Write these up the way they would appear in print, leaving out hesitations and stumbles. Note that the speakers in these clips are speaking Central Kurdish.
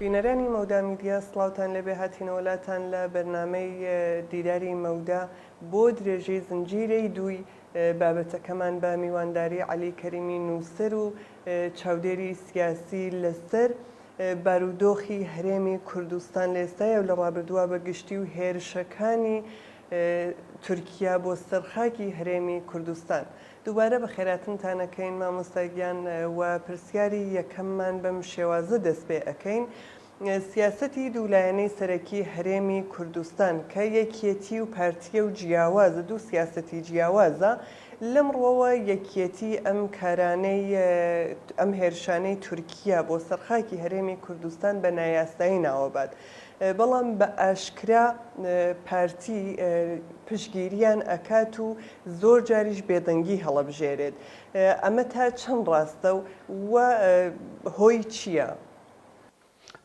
بینەرانی مەودا میدیا سڵاوتان لێبێ هاتینەوە لاتان لە بەرنامەی دیداری مەودا بۆ درێژەی زنجیرەی دووی بابەتەکەمان بە میوانداری عەلی کەریمی نووسەر و چاودێری سیاسی لەسەر بارودۆخی هەرێمی کوردستان لە ئێستایا و لە ڕابردووا بە گشتی و هێرشەکانی تورکیا بۆ سەر خاکی هەرێمی کوردستان. دووبارە بەخێراتنتان ئەکەین مامۆستا گیان و پرسیاری یەکەممان بەم شێوازە دەست پێ ئەکەین سیاسەتی دوولایەنەی سەرەکی هەرێمی کوردستان کە یەکێتی و پارتیە و جیاوازە دوو سیاسەتی جیاوازە لەم ڕوەوە یەکێتی ئەم کارانەی ئەم هێرشانەی تورکیا بۆ سەر خاکی هەرێمی کوردستان بە نایاسایی ناوەبات بەڵام بە ئاشکرا پارتی پشتگیریان ئەکات و زۆر جاریش بێدەنگی هەڵەبژێرێت ئەمە تا چەند ڕاستە و هۆی چییە؟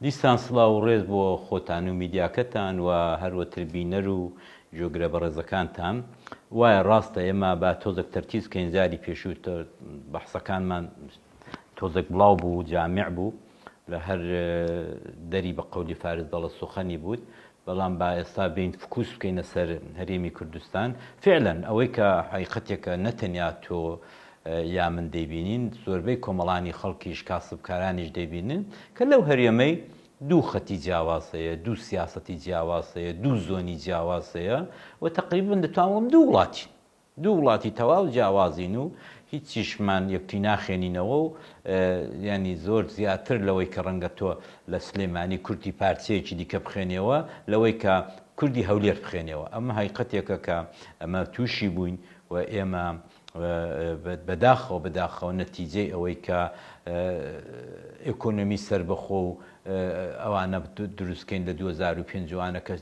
دیسان سڵاو و ڕێز بۆ خۆتان و میدیاکەتان و هەروەتر بینەر و گوێگرە بەڕێزەکانتان. وایە ڕاستە ئێمە با تۆزێک تەرکیز بکەین جاری پێشوو بەحسەکانمان تۆزێک بڵاو بوو جامع بوو لە هەر دەری بە قەولی فارس دەڵە سوخەنی بووت بەڵام با ئێستا بێین فکوس بکەینە سەر هەرێمی کوردستان فعلەن ئەوەی کە حەقیقەتێکە نە تەنیا تۆ یا من دەیبینین زۆربەی کۆمەڵانی خەڵکیش کاسبکارانیش دەیبینن کە لەو هەرێمەی دوو خەتی جیاواز هەیە دوو سیاسەتی جیاواز هەیە دوو زۆنی جیاواز هەیە و تەقریبەن دەتوانم بڵێم دوو وڵاتین دوو وڵاتی تەواو جیاوازین و هیچیشمان یەکتری ناخوێنینەوە و یانی زۆر زیاتر لەوەی کە ڕەنگە تۆ لە سلێمانی کوردی پارچەیەکی دیکە بخوێنیەوە لەوەی کە کوردی هەولێر بخوێنیەوە ئەمە هەقیقەتێکە کە ئەمە تووشی بووین و ئێمە بەداخەوە بەداخەوە نەتیجەی ئەوەی کە ئێکۆنۆمی سەربەخۆ و ئەوانە دروستکەین لە 2005 وانە کە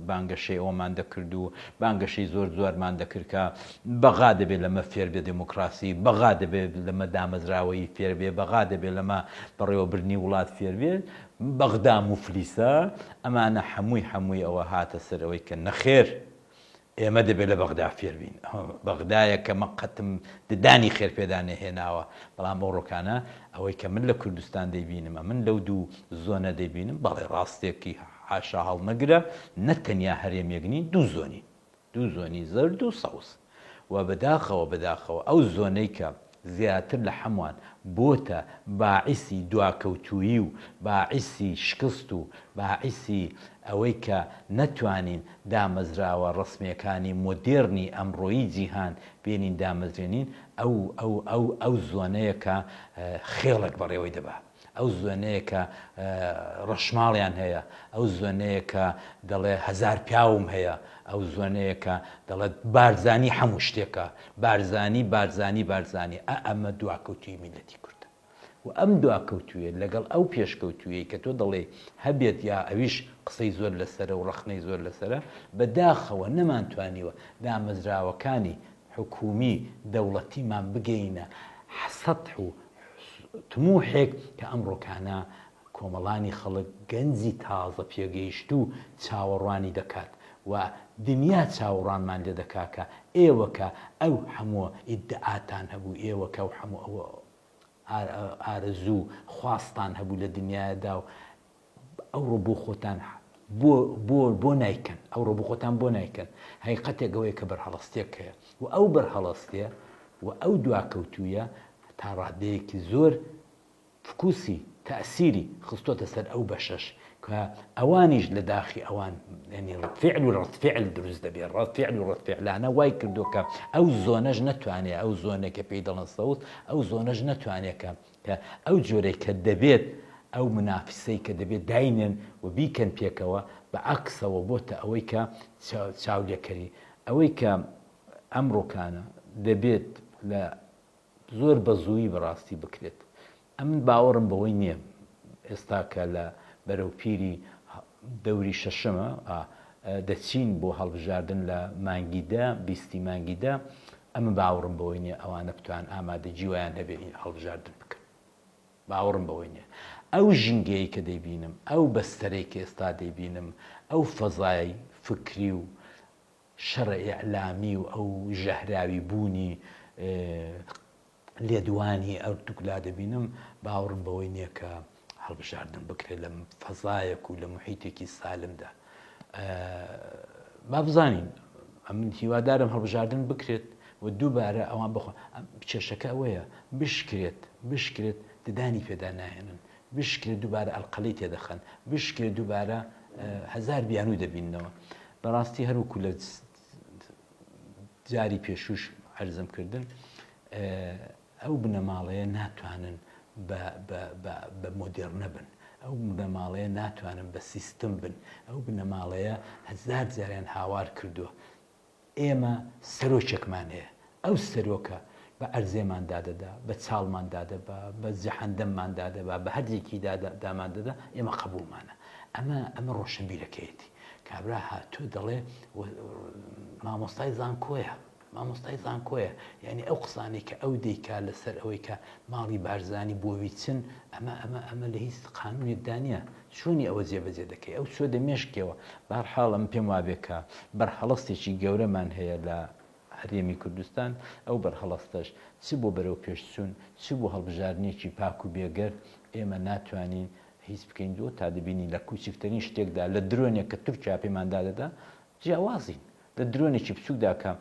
بانگەشەی ئەوەمان دەکرد و بانگەشەی زۆر زۆرمان دەکرد کە بەغا دەبێت لەمە فێر بێ دێموکراسی، بەغا دەبێت لەمە دامەزراوەیی فێر بێ، بەغا دەبێت لەمە بەڕێوەبردنی وڵات فێر بێت، بەغدا موفلیسە، ئەمانە هەمووی هەمووی ئەوە هاتە سەر ئەوەی کە نەخێر ئێمە دەبێت لە بەغدا فێر بین، بەغدایە کە مە قەتم ددانی خێر پێدا نەهێناوە، بەڵام ئەوڕۆکانە ئەوەی کە من لە کوردستان دەیبینم، ئەمن لەو دوو زۆنە دەیبینم، بەڵێ ڕاستێکی حاشا هەڵنەگرە، نە تەنیا هەرێمێک نین، دوو زۆنین. دوو زۆنی زەرد و سەوز. و بەداخەوە بەداخەوە ئەو زۆنەی کە زیاتر لە حەموان بۆتە باعیسی دواکەوتوویی و باعیسی شکست و باعیسی ئەوەی کە نەتوانین دامەزراوە ڕەسمییەکانی مۆدێرنی ئەمڕۆیی جیهان بێنین دامەزرێنین ئەو ئەو ئەو ئەو زۆنەیە کە خێڵێک بەڕێوەی دەبا. ئەو زۆنەیە کە ڕەشماڵیان هەیە، ئەو زۆنەیە کە دەڵێ هەزار پیاوم هەیە، ئەو زۆنەیە کە دەڵێت بارزانی هەموو شتێکە، بارزانی بارزانی بارزانی، ئا ئەمە دواکەوتوویی میللەتی کوردە. و ئەم دواکەوتوویە لەگەڵ ئەو پێشکەوتوویەی کە تۆ دەڵێی هەبێت یا ئەویش قسەی زۆر لەسەرە و ڕەخنەی زۆر لەسەرە، بەداخەوە نەمانتوانیوە دامەزراوەکانی حکوومی دەوڵەتیمان بگەینە سەتح و تموحێک کە ئەمڕۆکانە کۆمەڵانی خەڵک گەنجی تازە پێگەیشتوو چاوەڕوانی دەکات و دنیا چاوڕانمان لێ دەکا کە ئێوە کە ئەو هەموو ئیدعاتان هەبوو ئێوە کە ئەو هەموو ئەو ئارەزوو خواستان هەبوو لە دنیادا و ئەوڕۆ بۆ خۆتان بۆ بۆ بۆ نایکەن ئەوڕۆ بۆ خۆتان بۆ نایکەن هەیقەتێک ئەوەیە کە بەرهەڵستێک هەیە و ئەو بەرهەڵستێ و ئەو دواکەوتوویە تا ڕادەیەکی زۆر فکوسی تەئسیری خستۆتە سەر ئەو بەشەش کە ئەوانیش لە داخی ئەوان یعنی فعل و ڕەد فعل دروست دەبێت ڕەد فعل و ڕەد فعلانە وای کردو کە ئەو زۆنەش نەتوانێت ئەو زۆنێک کە پێی دەڵێن سەوز ئەو زۆنەش نەتوانێت کە کە ئەو جۆرەی کە دەبێت ئەو منافسەی کە دەبێت داینێن و بیکەن پێکەوە بە عەکسەوە بۆتە ئەوەی کە چاولێکەری ئەوەی کە ئەمڕۆکانە دەبێت لە زۆر بە زوویی بەڕاستی بکرێت ئەمن باوەڕم بەوەی نییە ئێستا کە لە بەرەو پیری دەوری شەشەمە دەچین بۆ هەڵبژاردن لە مانگی دە بیستی مانگی دە ئەمن باوەڕم بەوەی نییە ئەوانە بتوان ئامادەگی وایان هەبێ هەڵبژاردن بکەن باوەڕم بەوەی نییە ئەو ژینگەیە کە دەیبینم ئەو بەستەرەی کە ئێستا دەیبینم ئەو فەزای فکری و شەڕە ئیعلامی و ئەو ژەهراوی بوونی لێدوانی ئەردوگلا دەبینم باوەڕم بەوەی نییە کە. هەڵبژاردن بکرێت لە فەزایەک و لە محیتێکی سالمدا. با بزانین ئەمن هیوادارم هەڵبژاردن بکرێت و دووبارە ئەوان بخۆ کێشەکە ئەوەیە بشکرێت بشکرێت ددانی پێدا ناهێنن بشکرێت دووبارە ئەلقەلەی تێدەخەن بشکرێت دووبارە هەزار بیانوو دەبیننەوە بەڕاستی هەروکو لە جاری پێشوش عەرزم کردن ئەو بنەماڵەیە ناتوانن بە مۆدێرنە بن، ئەو بنەماڵەیە ناتوانن بە سیستم بن، ئەو بنەماڵەیە هەزار جاریان هاوار کردووە ئێمە سەرۆکێکمان هەیە، ئەو سەرۆکە بە عەرزێمان دادەدا، بە چاڵمان دادەبا، بە جەحەندەممان دادەبا، بە هەرجێکی دامان دەدا، ئێمە قەبووڵمانە. ئەمە ئەمە ڕۆشنبیرەکەیەتی. کابرا هاتووە دەڵێ مامۆستای زانکۆیە. مامۆستای زانکۆیە یانی ئەو قسانەی کە ئەو دەیکا لەسەر ئەوەی کە ماڵی بارزانی بۆوی چن ئەمە ئەمە ئەمە لە هیچ قانونێکدا نییە چۆنی ئەوە جێبەجێ دەکەی ئەو چۆ دە مێشکیەوە بەهەرحاڵ ئەمن پێم وابێ کە بەرهەڵستێکی گەورەمان هەیە لە هەرێمی کوردستان ئەو بەرهەڵستەش چ بۆ بەرەو پێشچوون چ بۆ هەڵبژاردنێکی پاک و بێگەرد ئێمە ناتوانین هیچ بکەین دۆ تا دەبینی لە کوچکترین شتێکدا لە درۆنێک کە تورکیا پێمان دادەدا جیاوازین لە درۆنێکی بچوکدا کە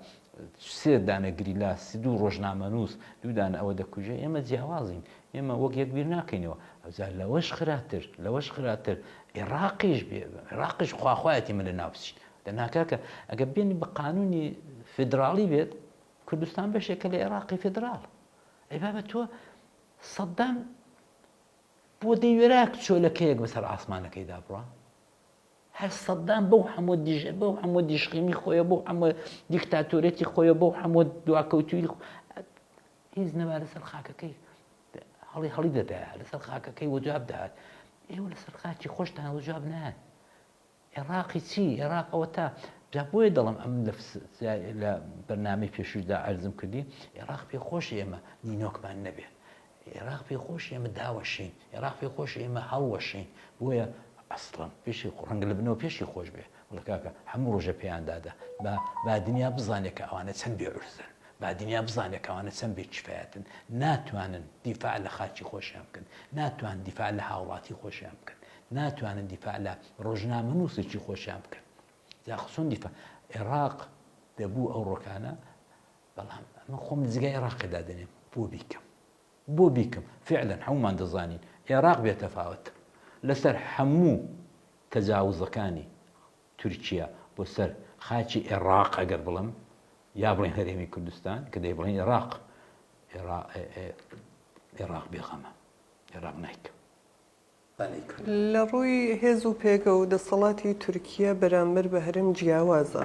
سێ دانە گریلا دوو ڕۆژنامەنووس دوو دانە ئەوە دەکوژێ ئێمە جیاوازین ئێمە وەک یەک بیر ناکەینەوە ئەوجا لەوەش خراپتر لەوەش خراپتر عێراقیش بێ عێراقیش خواخوایەتی من لە ناو بچین دەنا کاکە ئەگەر بێنی بە قانونی فیدراڵی بێت کوردستان بەشێکە لە عێراقی فیدراڵ ئەی بابە تۆ سەدام بۆ دەیوێرا چۆلەکەیەک بەسەر ئاسمانەکەیدا بڕا هەر سەدام بەو هەموو دژ بەو هەموو دیژخیمی خۆیە بەو هەموو دیکتاتۆرێتی خۆیە بەو هەموو دواکەوتووی هیچ نەما لەسەر خاکەکەی هەڵی هەڵی دەدایە لەسەر خاکەکەی وەجواب دەهات ئێوە لەسەر خاکی خۆشتان وەجواب نایەن عێراقی چی عێراق ئەوە تا جا بۆیە دەڵم ئەم لە بەرنامەی پێشوشدا عەرزم کردی عێراق پێ خۆش ئێمە نینۆکمان نەبێ عێراق پێ خۆشە ئێمە داوەشێین، عێراق پێ خۆشە ئێمە هەڵوەشێین، بۆیە ئەسڵەن پێشی ڕەنگە لە بنەوە پێشی خۆش بێ، بڵێ کاکە هەموو ڕۆژێ پێیان دادە، با با دنیا بزانێ کە ئەوانە چەند بێ عورزەن، با دنیا بزانێ کە ئەوانە چەند بێ کیفایەتن، ناتوانن دیفاع لە خاکی خۆشیان بکەن، ناتوان دیفاع لە هاوڵاتی خۆشیان بکەن، ناتوانن دیفاع لە ڕۆژنامەنووسێکی خۆشیان بکەن. جا چۆن دیفاع عێراق دەبوو ئەو ڕۆکانە بەڵام ئەمە خۆم لە جێگای عێراقێ دادەنێم بۆ بیکەم بۆ بیکەم فعلا هەموومان دەزانین عێراق بێ تەفاوەت لەسەر هەموو تەجاوزەکانی تورکیا بۆ سەر خاکی عێراق ئەگەر بڵم یا بڵێن هەرێمی کوردستان کە دەی بڵێن عێراق عێراق بێغەمە عێراق نایکەم لە ڕووی هێز و پێگە و دەسەڵاتی تورکیە بەرامبەر بە هەرێم جیاوازە.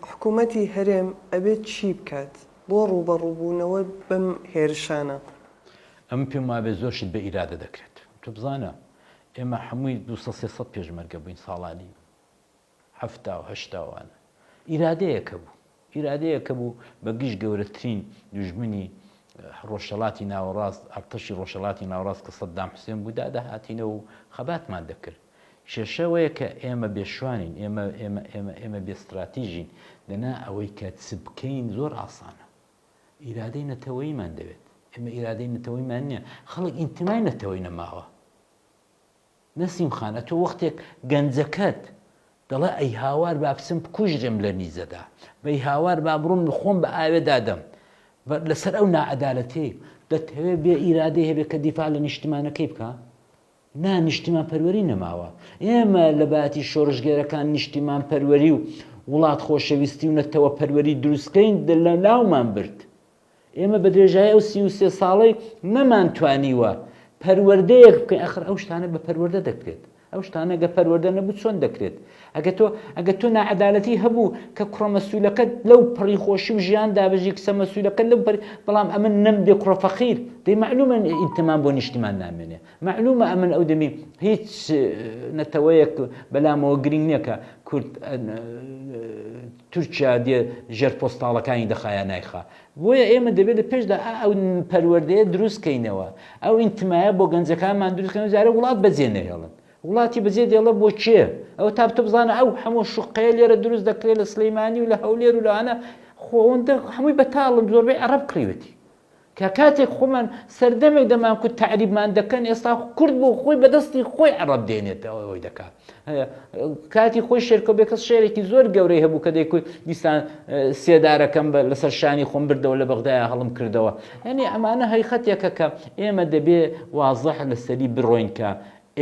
حکوومەتی هەرێم ئەبێت چی بکات بۆ ڕووبەڕووبوونەوە بەم هێرشانە؟ ئەمن پێم وابێ زۆر شت بە ئیرادە دەکرێت. تۆ بزانە ئێمە هەمووی 200 300 پێشمەرگە بووین ساڵانی حەفتا و هەشتا و ئەوانە. ئیرادەیەک هەبوو. ئیرادەیەک هەبوو بە گژ گەورەترین دوژمنی ڕۆژهەڵاتی ناوەڕاست، ئەرتەشی ڕۆژهەڵاتی ناوەڕاست کە سەدام حوسێن بوو دادەهاتینەوە و خەباتمان دەکرد. کێشە ئەوەیە کە ئێمە بێ شوانین، ئێمە ئێمە ئێمە ئێمە بێ ستراتیژین. دەنا ئەوەی کە چ بکەین زۆر ئاسانە. ئیرادەی نەتەوەییمان دەوێت. ئێمە ئیرادەی نەتەوەییمان نییە. خەڵک ئینتیمای نەتەوەی نەماوە. نەسیم خان ئەتۆ وەختێک گەنجەکەت دەڵێ ئەی هاوار با بچم بکوژرێم لە نیزەدا بەی هاوار با بڕۆم خۆم بە ئاوێ دادەم لەسەر ئەو ناعەدالەتەی دەتەوێ بێ ئیرادەی هەبێ کە دیفاع لە نیشتمانەکەی بکا نا نیشتیمان پەروەری نەماوە ئێمە لە باتی شۆڕشگێرەکان نیشتیمان پەروەری و وڵات خۆشەویستی و نەتەوە پەروەری دروستکەین لە ناومان برد ئێمە بە درێژایی ئەو 33 ساڵەی نەمانتوانیوە پەروەردەیەک بکەین ئەخر ئەو شتانە بە پەروەردە دەکرێت ئەو شتانە گە پەروەردە نەبوو چۆن دەکرێت ئەگە تۆ ئەگە تۆ ناعەدالەتی هەبوو کە کوڕە مەسوولەکەت لەو پڕی خۆشی و ژیان دابژی کچە مەسوولەکەت لەو پەری بەڵام ئەمن نەم بێ کوڕە فەقیر دەی مەعلومە ئینتەمان بۆ نیشتیمان نامێنێ مەعلومە ئەمن ئەو دەمی هیچ نەتەوەیەک بەلامەوە گرنگ نییە کە کورد تورکیا دێ ژێر پۆستاڵەکانی دەخا یا نایخا بۆیە ئێمە دەبێت لە پێشدا ئەو پەروەردەیە دروست کەینەوە ئەو ئینتمایە بۆ گەنجەکانمان دروست کەینەوە جارێ وڵات بەجێ نەهێڵن وڵاتی بەجێ دێڵە بۆ کێ ئەوە تا تۆ بزانە ئەو هەموو شوقەیە لێرە دروست دەکرێت لە سلەیمانی و لە هەولێر و لەوانە خۆ ئەوەندە هەمووی بەتاڵن زۆربەی عەڕەب کڕیوێتی. کە کاتێک خۆمان سەردەمێک دەمانکوت تەعریبمان دەکەن ئێستا کورد بۆ خۆی بەدەستی خۆی عەڕەب دێنێتەوە ئەوەی دەکات کاتی خۆی شێرکۆ بێکەس شێرێکی زۆر گەورەی هەبوو کە دەیکوت دیسان سێدارەکەم بە لەسەر شانی خۆم بردەوە لە بەغدایە هەڵم کردەوە یعنی ئەمانە هەیخەتێکە کە ئێمە دەبێ وازح لەسەری بڕۆین کە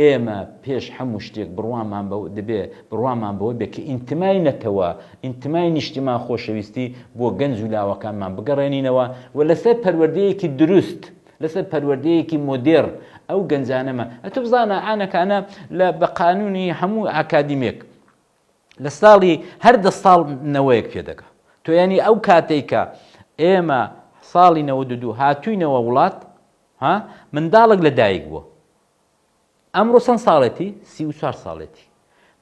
ئێمە پێش هەموو شتێک بڕوامان بە دەبێ بڕوامان بەوە بێ کە ئینتمای نەتەوە، ئینتمای نیشتیمان خۆشەویستی بۆ گەنج و لاوەکانمان بگەڕێنینەوە و لەسەر پەروەردەیەکی دروست، لەسەر پەروەردەیەکی مۆدێڕن ئەو گەنجانەمان ئەتوو بزانە عانەکانە لە بە قانوونی هەموو ئاکادیمێک لە ساڵی هەر دە ساڵ نەوەیەک پێ دەگا تۆ یانی ئەو کاتەی کە ئێمە ساڵی 92 هاتووینەوە وڵات ها منداڵێک لە دایک بووە ئەمڕۆ چەند ساڵێتی؟ 34 ساڵێتی.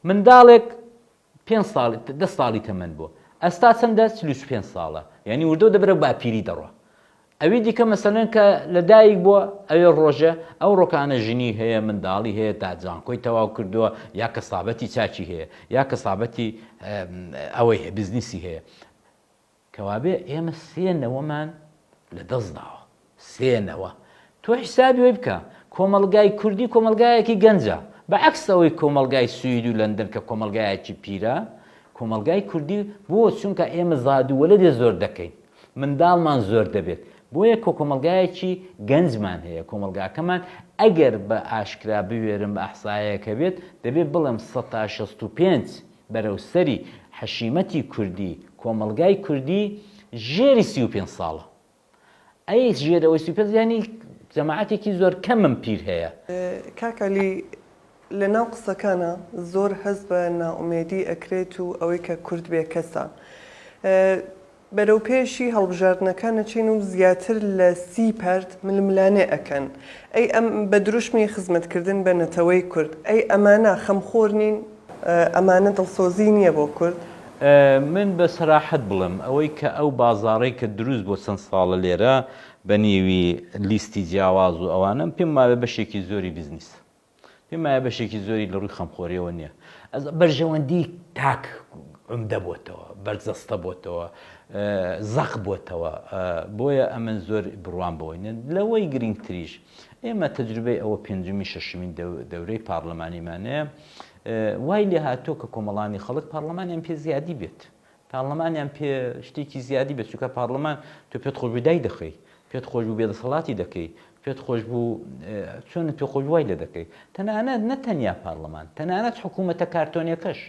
منداڵێک پێ ساڵ دە ساڵی تەمەن بووە ئەستا چەندە 45 ساڵە یعنی وردە دەبرە باپیری دەڕۆ ئەوی دیکە مەسەلەن کە لە دایک بووە ئەوێ ڕۆژە ئەو ڕۆکانە ژنی هەیە منداڵی هەیە تا زانکۆی تەواو کردووە یا کەسابەتی چاکی هەیە یا کەسابەتی ئەوەی هەیە بزنسی هەیە کەوابێ ئێمە سێ نەوەمان لە دەست داوە سێ نەوە تۆ حیسابی وەی بکە کۆمەڵگای کوردی کۆمەڵگایەکی گەنجە بە عەکس ئەوەی کۆمەڵگای سوید و لەندەن کە کۆمەڵگایەکی پیرە کۆمەڵگای کوردی بۆ چونکە ئێمە زاد و وەلەدێ زۆر دەکەین منداڵمان زۆر دەبێت بۆیە کۆ کۆمەڵگایەکی گەنجمان هەیە کۆمەڵگاکەمان ئەگەر بە ئاشکرا بوێرم بە ئەحسایەکە بێت دەبێت بڵێم 65 بەرەو سەری حەشیمەتی کوردی کۆمەڵگای کوردی ژێری 35 ساڵە ئەی ژێرەوەی 35 یانی جەماعەتێکی زۆر کەمم پیر هەیە. کاک عەلی لە ناو قسەکانا زۆر هەست بە نائومێدی ئەکرێت و ئەوەی کە کورد بێ کەسە. بەرەو پێشی هەڵبژاردنەکان ئەچین و زیاتر لە سی پارت ململانێ ئەکەن. ئەی ئەم بە دروشمی خزمەتکردن بە نەتەوەی کورد، ئەی ئەمانە خەمخۆر نین؟ ئەمانە دڵسۆزی نییە بۆ کورد؟ من بە سەراحەت بڵێم، ئەوەی کە ئەو بازاڕەی کە دروست بووە چەند ساڵە لێرە بە نێوی لیستی جیاواز و ئەوانە، پێم وابێ بەشێکی زۆری بزنیسە. پێم وایە بەشێکی زۆری لە ڕووی خەمخۆریەوە نییە. ئەز بەرژەوەندی تاک عومدە بۆتەوە، بەرجەستە بۆتەوە، زەق بۆتەوە. بۆیە ئەمن زۆر بڕوام بەوەی نییە. لەوەی گرنگتریش ئێمە تەجروبەی ئەوە پێنجمین شەشمین دەورەی پارلەمانیمان هەیە، وای لێ هاتووە کە کۆمەڵانی خەڵک پارلەمانیان پێ زیادی بێت. پارلەمانیان پێ شتێکی زیادی بێت، چونکە پارلەمان تۆ پێت خۆش بوو دایدەخەی، پێت خۆش بوو بێدەسەڵاتی دەکەی، پێت خۆش بوو چۆنت پێ خۆش وای لێ دەکەی. تەنانەت نە تەنیا پارلەمان، تەنانەت حکوومەتە کارتۆنیەکەش.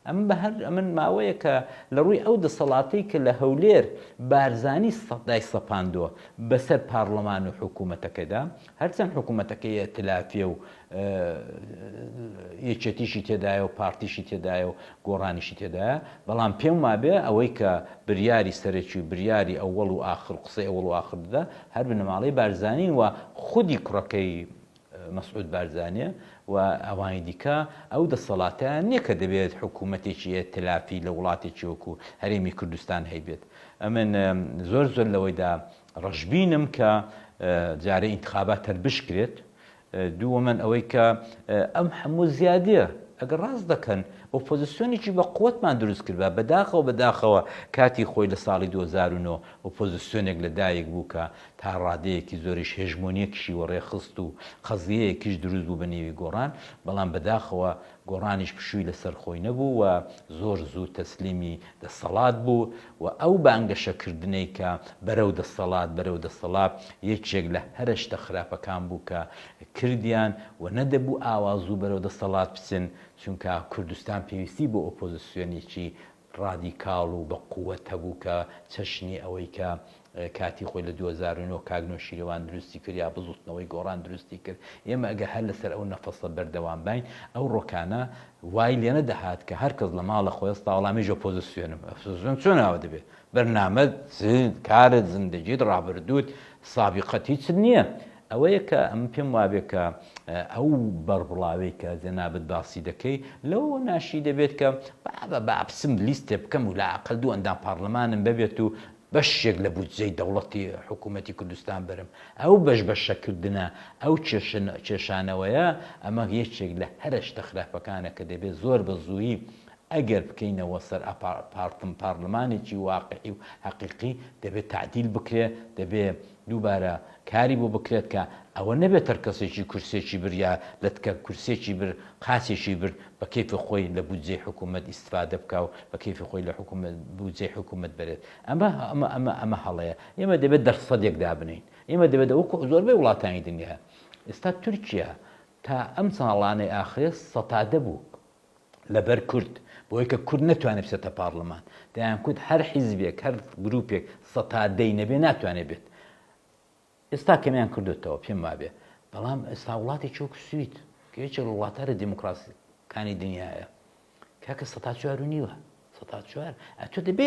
ئەمن بە هەر ئەمن ماوەیەکە لە ڕووی ئەو دەسەڵاتەی کە لە هەولێر بارزانی دای سەپاندووە بەسەر پارلەمان و حکوومەتەکەدا، هەرچەند حکوومەتەکەی ئیئتلافیە و یەکێتیشی تێدایە و پارتیشی تێدایە و گۆڕانیشی تێدایە، بەڵام پێم وابێ ئەوەی کە بریاری سەرەکی و بریاری ئەوەڵ و ئاخر و قسەی ئەوەڵ و ئاخر دەدا هەر بنەماڵەی بارزانین و خودی کوڕەکەی مەسعود بارزانیە و ئەوانی دیکە ئەو دەسەڵاتەیان نییە کە دەبێت حکوومەتێکی ئیئتلافی لە وڵاتێکی وەکو هەرێمی کوردستان هەیبێت. ئەمن زۆر زۆر لەوەیدا ڕەشبینم کە جارێ ئینتخابات هەر بشکرێت دووەمەن ئەوەی کە ئەم هەموو زیادیە ئەگەر ڕاست دەکەن ئۆپۆزیسیۆنێکی بە قوتمان دروست کردبا بەداخەوە بەداخەوە کاتی خۆی لە ساڵی 2009 ئۆپۆزیسیۆنێک لە دایک بوو کە تا ڕادەیەکی زۆریش هێژمۆنیەکیشی وەڕێخست و قەزیەیەکیش دروست بوو بە نێوی گۆڕان بەڵام بەداخەوە گۆڕانیش پشووی لەسەر خۆی نەبوو و زۆر زوو تەسلیمی دەسەڵات بوو و ئەو بانگەشەکردنەی کە بەرەو دەسەڵات بەرەو دەسەڵات یەکێک لە هەرە شتە خراپەکان بوو کە کردیان و نەدەبوو ئاوا زوو بەرەو دەسەڵات بچن چونکە کوردستان پێویستی بۆ ئۆپۆزسیۆنێکی ڕادیکاڵ و بە قوەت هەبوو کە چەشنی ئەوەی کە کاتی خۆی لە 2009 کاک نۆشیروان دروستی کرد یا بزوتنەوەی گۆڕان دروستی کرد ئێمە ئەگەر هەر لەسەر ئەو نەفەسە بەردەوام باین ئەو ڕۆکانە وای لێنەدەهات کە هەر کەس لە ماڵە خۆی هەستا وەڵا منیش ئۆپۆزسیۆنم ئۆپۆزسیۆن چۆن ئاوا دەبێت بەرنامەت کارت زندگیت ڕابردووت سابیقەت هیچت نییە ئەوەیە کە ئەمن پێم وابێ کە ئەو بەربڵاوەی کە جەنابت باسی دەکەی لەوە ناشی دەبێت کە بابە با بچم لیستێ بکەم و لاقل دوو ئەندام پارلەمانم ببێت و بەشێک لە بودجەی دەوڵەتی حکوومەتی کوردستان بەرم ئەو بەش بەشەکردنە ئەو کێشانەوەیە ئەمە یەکێک لە هەرە شتە خراپەکانە کە دەبێت زۆر بە زوویی. ئەگەر بکەینەوە سەر ئەپارتم پارلمانێکی واقعی و حەقیقی دەبێت تەعدیل بکرێ، دەبێ دووبارە کاری بۆ بکرێت کە ئەوە نەبێت هەر کەسێکی کورسێکی برد یا لەتکە کورسێکی برد قاچێکی برد بە کەیفی خۆی لە بودجەی حکوومەت ئیستفادە بکا و بە کەیفی خۆی لە حکوومەت بودجەی حکوومەت بەرێت. ئەمە ئەمە ئەمە ئەمە هەڵەیە. ئێمە دەبێت دەرسەدێک دابنێین. ئێمە دەبێت وەکوو زۆربەی وڵاتانی دنیا ئێستا تورکیا تا ئەم ساڵانەی ئاخرێ سەتا دە بوو لەبەر کورد بۆی کە کورد نەتوانێت بچێتە پارلمان دەیانکوت هەر حیزبێک هەر گروپێک سەتا دەی نەبێ ناتوانێت بێت ئێستا کەمیان کردوتەوە پێم وابێ بەڵام ئێستا وڵاتێکی وەکو سوید کە یەکێک لە وڵاتە دیموکراسیەکانی دنیاە کاکە سەتا چوار و نیوە سەتا چوار ئەتۆ دەبێ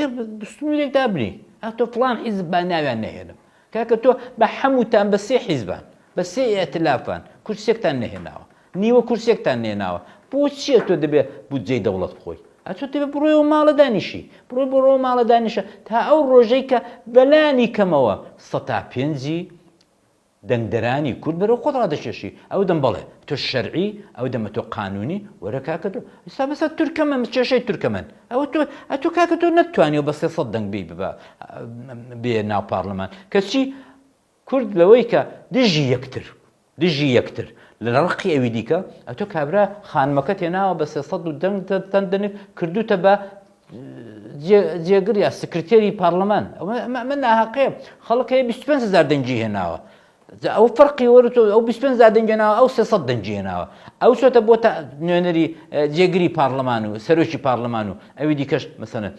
سنوورێک دابنێی ئەتۆ فڵان حیزب با ناویان نەهێنم کاکە تۆ بە حەمووتان بە سێ حیزبان بە سێ ئیئتلافان کورسێکتان نەهێناوە نیوە کورسێکتان نێناوە بۆ چییە تۆ دەبێ بودجەی دەوڵەت بخۆی ئەتۆ دەبێ بڕۆیەوە ماڵە دانیشی بڕۆی بڕۆ ماڵە دانیشە تا ئەو ڕۆژەی کە بەلانی کەمەوە سەتا پێنجی دەنگدەرانی کورد بەرەو خۆت ڕادەکێشی ئەو دەم بەڵێ تۆ شەرعی ئەو دەمە تۆ قانونی وەرە کاکە تۆ ئێستا بەسە تورکەمەن کێشەی تورکەمەن ئەوە تۆ ئەتۆ کاکە تۆ نەتوانیوە بە 300 دەنگ بی ببە بێ ناو پارلمان کەچی کورد لەوەی کە دژی یەکتر دژی یەکتر لە ڕقی ئەوی دیکە ئەتۆ کابرا خانمەکەت هێناوە بە 300 و دەنگ دەنگ کردوتە بە جێگر یا سکرتێری پارلەمان ئەمە ناهەقەیە خەڵک هەیە 25 هزار دەنگی هێناوە ئەو فەرقی وەر تۆ ئەو 25 هزار دەنگی هێناوە ئەو 300 دەنگی هێناوە ئەو چۆتە بۆ تا نوێنەری جێگری پارلەمان و سەرۆکی پارلەمان و ئەوی دیکەش مەسەنە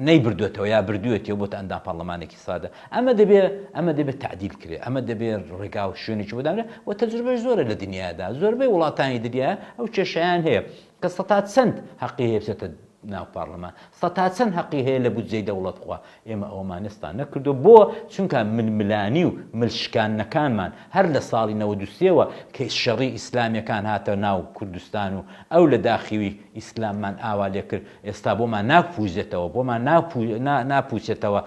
نەیبردوێتەوە یا بردوێتەوە بۆتە ئەندام پارلەمانێکی سادە ئەمە دەبێ ئەمە دەبێت تعدیل کرێ ئەمە دەبێ ڕێگا و شوێنێکی بۆدانرێ و تەجروبەش زۆرە لە دنیادا زۆربەی وڵاتانی دنیا ئەو کێشیان هەیە کە سەتا چەند هەقی هەیە بچێتە ناو پارلەمان سەتا چەند هەقی هەیە لە بودجەی دەوڵەت خوا ئێمە ئەوەمان ئێستا نەکردو بۆ چونکە ململانی و مل شکاندنەکانمان هەر لە ساڵی 93 وە کە شەڕی ئیسلامیەکان هاتە ناو کوردستان و ئەو لە داخیوی ئیسلاممان ئاوا لێکرد ئێستا بۆمان ناپوزێتەوە بۆمان ناپوچێتەوە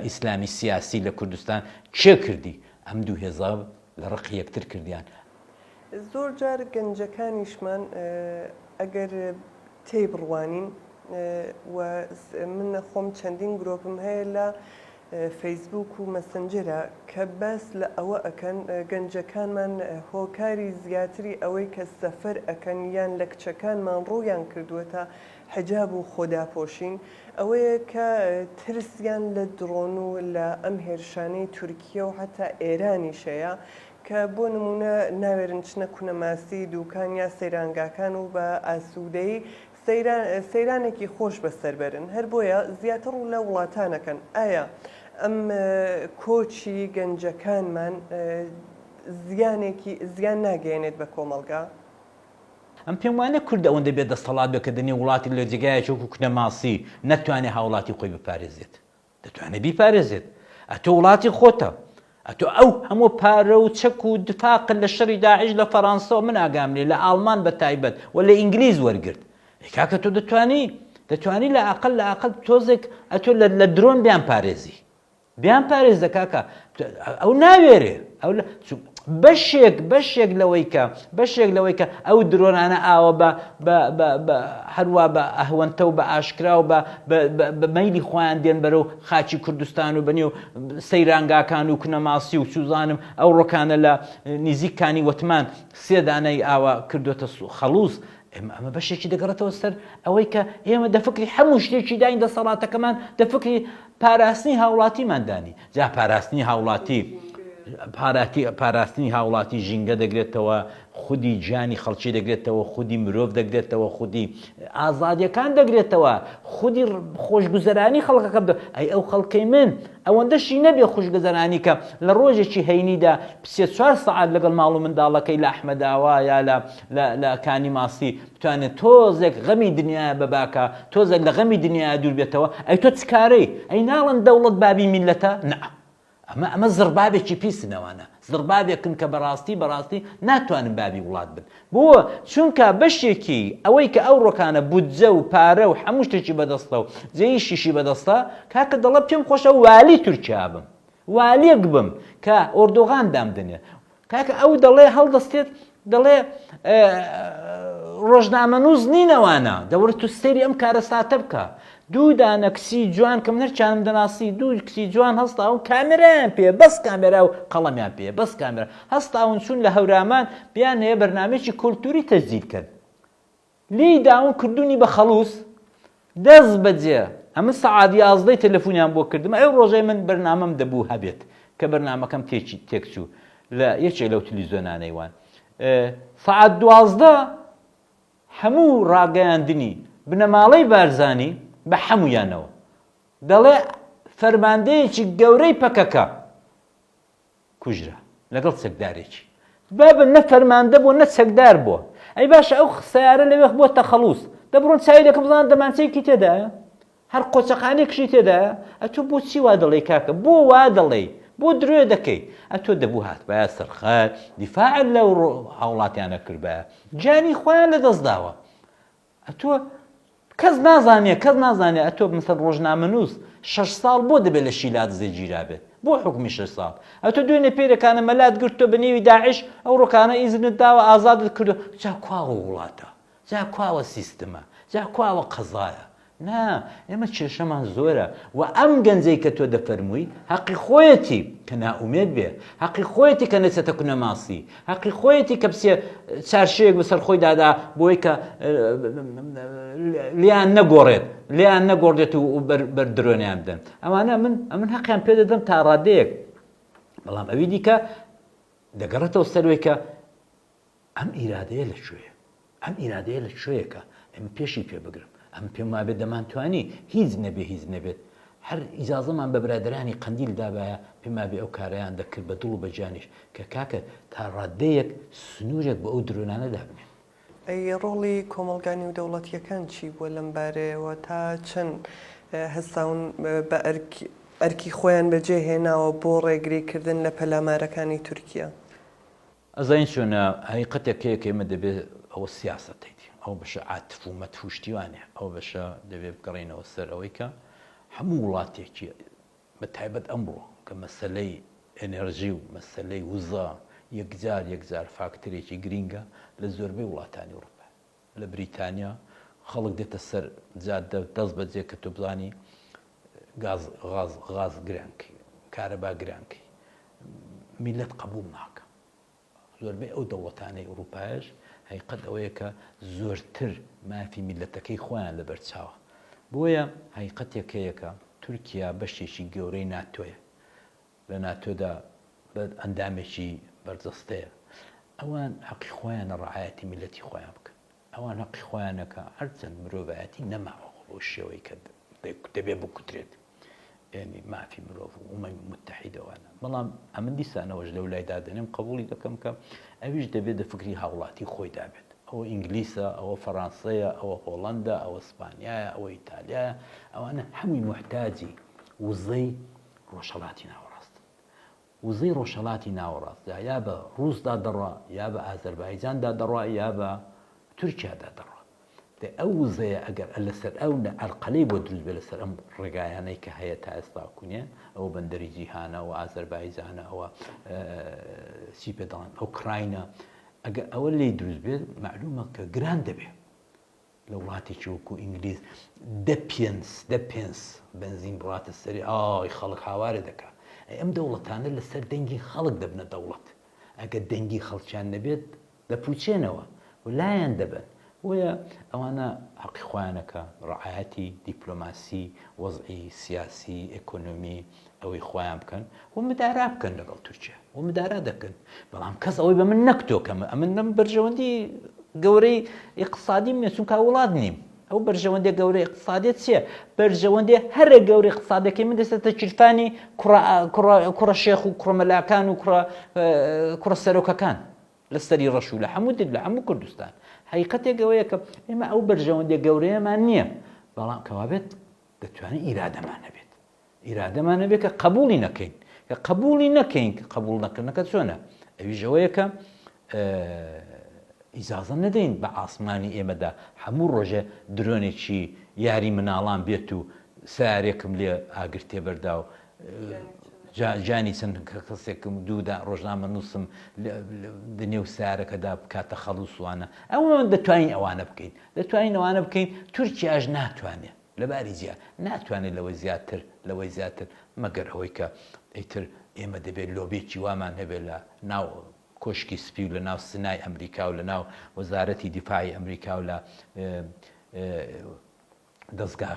ئیسلامی سیاسی لە کوردستان کێ کردی ئەم دوو هێزە لە ڕقی یەکتر کردیان. زۆر جار گەنجەکانیشمان ئەگەر تێی بڕوانین و من خۆم چەندین گرۆپم هەیە لە فەیسبوک و مەسنجەرە کە باس لە ئەوە ئەکەن گەنجەکانمان هۆکاری زیاتری ئەوەی کە سەفەر ئەکەن یان لە کچەکانمان ڕوویان کردووەتە حجاب و خۆداپۆشین ئەوەیە کە ترسیان لە درۆن و لە ئەم هێرشانەی تورکیە و حەتا ئێرانیش هەیە کە بۆ نموونە ناوێرن چنە کونەماسی دووکان یا سەیرانگاکان و بە ئاسوودەیی سەیران سەیرانێکی خۆش بەسەر بەرن هەر بۆیە زیاتر ڕوو لە وڵاتان ئەکەن ئایا ئەم کۆچی گەنجەکانمان زیانێکی زیان ناگەیەنێت بە کۆمەڵگا؟ ئەم پێم وانیە کورد ئەوەندە بێ دەستەڵات بێت کە دەنێو وڵاتێک لە جێگایەکی وەکو کونەماسی نەتوانێت هاوڵاتی خۆی بپارێزێت. دەتوانێت بیپارێزێت. ئەتۆ وڵاتی خۆتە. ئەتۆ ئەو هەموو پارە و چەک و دفاقت لە شەڕی داعش لە فەرانسەوە من ئاگام لێ لە ئاڵمان بە تایبەت و لە ئینگلیز وەرگرت. ئەی کاکە تۆ دەتوانی دەتوانی لە ئەقل لە ئەقل تۆزێک ئەتۆ لە درۆن بیان پارێزی. بیان پارێزە کاکە ئەو ناوێرێ ئەو بەشێک بەشێک لەوەی کە بەشێک لەوەی کە ئەو درۆنانە ئاوە بە هەروە بە ئەهوەنتە و بە ئاشکرا و بە مەیلی خۆیان دێن بەرەو خاچی کوردستان و بەنێو سەیرانگاکان و کنەماسی و چوزانم ئەو ڕۆکانە لە نزیکانی وەتمان سێدانەی ئاوا کردوتە خەڵوز ئێمە ئەمە بەشێکی دەگەڕێتەوە سەر ئەوەی کە ئێمە دەفکری هەموو شتێکی داین دەسەڵاتەکەمان دەفکری پاراستنی هاوڵاتیمان دانی جا پاراستنی هاوڵاتی پاراتی پاراستنی هاوڵاتی ژینگە دەگرێتەوە خودی گیانی خەڵکی دەگرێتەوە خودی مرۆڤ دەگرێتەوە خودی ئازادیەکان دەگرێتەوە خودی خۆشگوزەرانی خەڵکەکە ئەی ئەو خەڵکەی من ئەوەندەشی نەبێ خوشگوزەرانی کە لە ڕۆژێکی هەینیدا سێ چوار سەعات لەگەڵ ماڵ و منداڵەکەی لە ئەحمەداوا یا لە لە لە کانی ماسی بتوانێت تۆزێک غەمی دنیا بەباکا تۆزێک لە غەمی دنیا دوور بێتەوە ئەی تۆ چ کارەی ئەی ناڵن دەوڵەت بابی میللەتە نا ئەمە ئەمە زڕبابێکی پیسن ئەوانە زڕبابێکن کە بەڕاستی بەڕاستی ناتوانن بابی وڵات بن بۆ چونکە بەشێکی ئەوەی کە ئەو ڕۆکانە بودجە و پارە و هەموو شتێکی بەدەستە و جێیشیشی بەدەستە کاکە دەڵێ پێم خۆشە والی تورکیا بم والیەک بم کە ئۆردوغان دامدەنێ کاکە ئەو دەڵێ هەڵدەستێت دەڵێ. ڕۆژنامەنووس نین ئەوانە دەوڕ تو سەیری ئەم کارەساتە بکە دوو دانە کچی جوان کە من هەرچیانم دەناسی دوو کچی جوان هەستاون کامێرایان پێ بەس کامێرا و قەڵەمیان پێ بەس کامێرا هەستاون چوون لە هەورامان بیان هەیە بەرنامەیەکی کولتوری تەسجیل کەن لێی داون کردوونی بە خەڵوز دەست بەجێ ئەمن سەعات یازدەی تەلەفونیان بۆ کردم ئەو ڕۆژەی من بەرنامەم دەبوو هەبێت کە بەرنامەکەم تێکی تێکچوو لە یەکێک لەو تلیزیۆنانەی وان سەعات 12 هەموو ڕاگەیاندنی بنەماڵەی بارزانی بە هەموویانەوە دەڵێ فەرماندەیەکی گەورەی پەکەکە کوژرا لەگەڵ چەکدارێکی بابە نە فەرماندە بووە نە چەکدار بووە ئەی باشە ئەو سەیارە لەوێ بووە تەخەڵوس دە بڕۆن چاوی لێکەن بزانن دەمانچەیەکی تێدایە هەر قۆچەقانێکشی تێدایە ئەتۆ بۆچی وا دەڵێی کاکە بۆ وا دەڵێی بۆ درۆ دەکەی ئەتۆ دەبوو هاتبایە سەرخەت دیفاعت لەو هاوڵاتیانە کردبایە گیانی خۆیان لەدەست داوە ئەتۆ کەس نازانێ کەس نازانێ ئەتۆ مەسەن ڕۆژنامەنووس شەش ساڵ بۆ دەبێت لە شیلادزێ گیرابێت بۆ حوکمی شەش ساڵ ئەتۆ دوێنێ پێرەکانە مەلات گرتووە بە نێوی داعش ئەو ڕۆکانە ئیزنت داوە ئازادت کردو جا کواوە وڵاتە جا کواوە سیستمە جا کواوە قەزایە نا ئێمە کێشەمان زۆرە و ئەم گەنجەی کە تۆ دەفەرمووی هەقی خۆیەتی کە نائومێد بێ هەقی خۆیەتی کە نەچێتە کونە ماسی هەقی خۆیەتی کە بچێ چارشێک بەسەر خۆی دادا بۆی کە لیان نەگۆڕێت لیان نەگۆڕێت و بەر درۆنیان بدەن ئەوانە من ئەمن هەقیان پێ دەدەم تا ڕادەیەک بەڵام ئەوی دیکە دەگەڕێتەوە سەروی کە ئەم ئیرادەیە لە کوێیە؟ ئەم ئیرادەیە لە کوێیە کە ئێمە پێشی پێ بگرم؟ ئەمن پێم وابێت دەمانتوانی هیچ نەبێ هیچ نەبێت هەر ئیجازەمان بە برادەرانی قەندیل دابایە پێم وابێ ئەو کارەیان دەکرد بە دڵ و بە گیانیش کە کاکە تا ڕادەیەک سنوورێک بۆ ئەو درۆنانە دابنێن. ئەی ڕۆڵی کۆمەڵگا نیودەوڵەتییەکان چی بووە لەم بارەیەوە؟ تا چەند هەستاون بە ئەرکی خۆیان بەجێ هێناوە بۆ ڕێگریکردن لە پەلامارەکانی تورکیا؟ ئەزانی چۆنە هەقیقەتێک هەیە کە ئێمە دەبێ ئەوە سیاسەتەیتی ئەو بەشە عاتف و مەتف و شتی وانە ئەو بەشە دەبێ بگەڕێینەوە سەر ئەوەی کە هەموو وڵاتێکی بە تایبەت ئەمڕۆ کە مەسەلەی ئێنێرژی و مەسەلەی وزە یەکجار یەکجار فاکتەرێکی گرینگە لە زۆربەی وڵاتانی ئوڕوپا لە بریتانیا خەڵک دێتە سەر جادە دەست بەجێ کە تۆ بزانی گاز غاز غاز گران کەی کارەبا گران کەی میلەت قبول ناکە زۆربەی ئەو دەوڵەتانەی ئوروپایش هەیقەت ئەوەیە کە زۆرتر مافی میلەتەکەی خۆیان لەبەر چاوە بۆیە هەیقەتێک هەیە کە تورکیا بەشێکی گەورەی ناتۆیە لە ناتۆدا ئەندامێکی بەرجەستەیە ئەوان حەقی خۆیانە ڕعایەتی میلەتی خۆیان بکەن ئەوان هەقی خۆیانە کە هەرچەند مرۆڤایەتی نەماوە خۆ بەو شێوەی کە دەبێ بکوترێت یعنی مافی مرۆڤ و ئومەمی متحیدە وانە بەڵام ئەمن دیسانەوەش لەو لای دادەنێم قبوڵی دەکەم کە ئەویش دەبێت دە فکری هاوڵاتی خۆی دابێت ئەوە ئینگلیسە ئەوە فەڕانسەیە ئەوە هۆڵەندا ئەوە ئیسپانیایە ئەوە ئیتالیایە ئەوانە هەمووی محتاجی وزەی ڕۆژهەڵاتی ناوەڕاستن وزەی ڕۆژهەڵاتی ناوەڕاست جا یا بە ڕووسدا دەڕوا یا بە ئازەربایجاندا دەڕوا یا بە تورکیادا دەڕوا. دەی ئەو وزەیە ئەگەر لەسەر ئەو عەرقەلەی بۆ دروست بێت لەسەر ئەم ڕێگایانەی کە هەیە تا ئێستا کونێ ئەوە بەندەری جیهانە ئەوە ئازەربایجانە ئەوە چی پێ دەڵێن ئۆکراینە ئەگەر ئەوە لێی دروست بێت مەعلومە کە گران دەبێت. لە وڵاتێکی وەکو ئینگلیز دە پێنس دە پێنس بەنزین بڕاتە سەری ئای خەڵک هاوارێ دەکا ئەی ئەم دەوڵەتانە لەسەر دەنگی خەڵک دەبنە دەوڵەت ئەگەر دەنگی خەڵکیان نەبێت دەپوچێنەوە و لایان دەبەن بۆیە ئەوانە حەقی خۆیانە کە ڕعایەتی دیپلۆماسی وەزعی سیاسی ئێکۆنۆمی ئەوەی خۆیان بکەن و مدارا بکەن لەگەڵ تورکیا و مدارا دەکەن بەڵام کەس ئەوەی بە من نەکتۆ کە ئەمن لەم بەرژەوەندی گەورەی ئیقتصادیم نیە چونکە وڵات نیم ئەو بەرژەوەندی گەورەی ئیقتصادیە چییە بەرژەوەندی هەرە گەورەی ئیقتصادەکەی من دەستێتە کیرفانی کوڕە شێخ و کوڕە مەلاکان و کوڕە کوڕە سەرۆکەکان لە سەری ڕەش و لە هەموو دل لە هەموو کوردستان حقیقەتێک ئەوەیە کە ئێمە ئەو بەرژەوەندی گەورەیەمان نییە بەڵام کەوابێت دەتوانین ئیرادەمان هەبێت ئیرادەمان هەبێت کە قبوڵی نەکەین کە قبوڵی نەکەین کە قبوڵ نەکردنەکە چۆنە ئەویش ئەوەیە کە ئیجازە نەدەین بە ئاسمانی ئێمەدا هەموو ڕۆژێ درۆنێکی یاری مناڵان بێت و سارێکم لێ ئاگر تێبەردا و. جا گیانی چەند کەسێکم دوودا ڕۆژنامەنووسم لە نێو سەیارەکەدا بکاتە خەڵووس وانە ئەوە دەتوانین ئەوانە بکەین دەتوانین ئەوانە بکەین تورکیاش ناتوانێت لەباری جیا ناتوانێت لەوەی زیاتر لەوەی زیاتر مەگەر ئەوەی کە ئیتر ئێمە دەبێت لۆبیەکی وامان هەبێت لە ناو کۆشکی سپی و لە ناو سنای ئەمریکا و لە ناو وەزارەتی دیفاعی ئەمریکا و لە دەزگا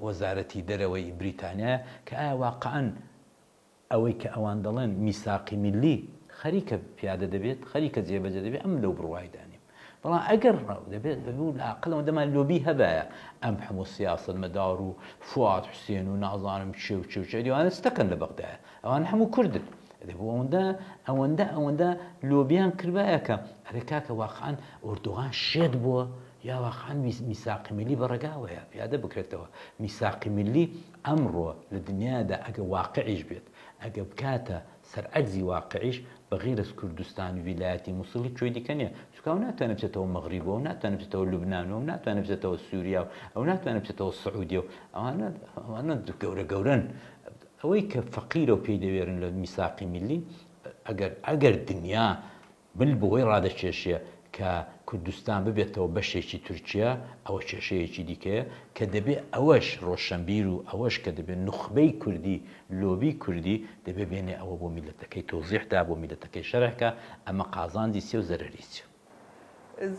وەزارەتی دەرەوەی بریتانیایە کە ئایا واقعەن ئەوەی کە ئەوان دەڵێن میساقی میللی خەریکە پیادە دەبێت، خەریکە جێبەجێ دەبێت، ئەمن لەو بڕوایدا نیم. بەڵام ئەگەر ڕاو دەبێت، دەبوو لاقل ئەوەندەمان لۆبی هەبایە، ئەم هەموو سیاسەتمەدار و فواد حوسێن و نازانم کێ و کێ و کێ، ئەدی ئەوانە چ دەکەن لە بەغدایە؟ ئەوانە هەموو کوردن. دەبوو ئەوەندە ئەوەندە ئەوەندە لۆبیان کردبایە کە ئەرێ کاکە واقعەن ئۆردوغان شێت بووە یا واقعەن میساقی میللی بە ڕێگاوەیە پیادە بکرێتەوە. میساقی میللی ئەمڕۆ لە دنیادا ئەگە واقعیش بێت، ئەگە بکاتە سەر عەرزی واقعیش، بە غیرەز کوردستان و ویلایەتی موسڵ هیچ کوێی دیکە نییە. چونکە ئەو ناتوانێت بچێتەوە مەغریب و ئەو ناتوانێت بچێتەوە لوبنان و ئەو ناتوانێت بچێتەوە سوریا و ئەو ناتوانێت بچێتەوە سعودیە و ئەوانە ئەوانە گەورە گەورەن. ئەوەی کە فەقیرە و پێی دەوێرن لە میساقی میللی، ئەگەر ئەگەر دنیا مل بۆی ڕادەکێشێ کە کوردستان ببێتەوە بەشێکی تورکیە، ئەوە کێشەیەکی دیکەیە کە دەبێ ئەوەش ڕۆشەنبیر و ئەوەش کە دەبێ نوخبەی کوردی، لۆبی کوردی دەبێ بێنێ ئەوە بۆ میللەتەکەی تەوزیح دا، بۆ میللەتەکەی شەرح کا، ئەمە قازانجی چیە و زەرەری چیە.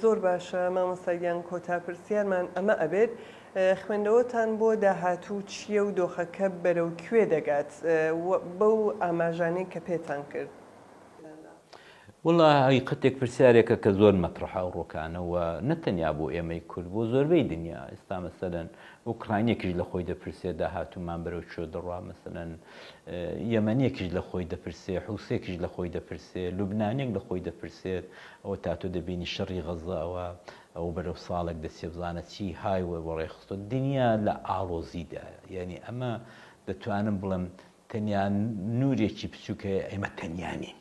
زۆر باشە مامۆستا گیان کۆتا پرسیارمان ئەمە ئەبێت خوێندەوەتان بۆ داهاتوو چییە و دۆخەکە بەرەو کوێ دەگات بەو ئاماژانەی کە پێتان کرد؟ وەڵا هەقیقەتێک پرسیارێکە کە زۆر مەتڕەحە ئەو ڕۆکانە و نە تەنیا بۆ ئێمەی کورد بۆ زۆربەی دنیا ئێستا مەسەلەن ئۆکراینیەکیش لە خۆی دەپرسێ داهاتوومان بەرەو کوێ دەڕوا مەسەلەن یەمەنیەکیش لە خۆی دەپرسێ حوسێکیش لە خۆی دەپرسێ لوبنانیەک لە خۆی دەپرسێت ئەوە تا تۆ دەبینی شەڕی غەزە ئەوە ئەو بەرەو ساڵێک دەچێ بزانە چی های وەڕێ خستۆ دنیا لە ئاڵۆزیدایە یعنی ئەمە دەتوانم بڵێم تەنیا نوورێکی بچووک هەیە، ئێمە تەنیا نین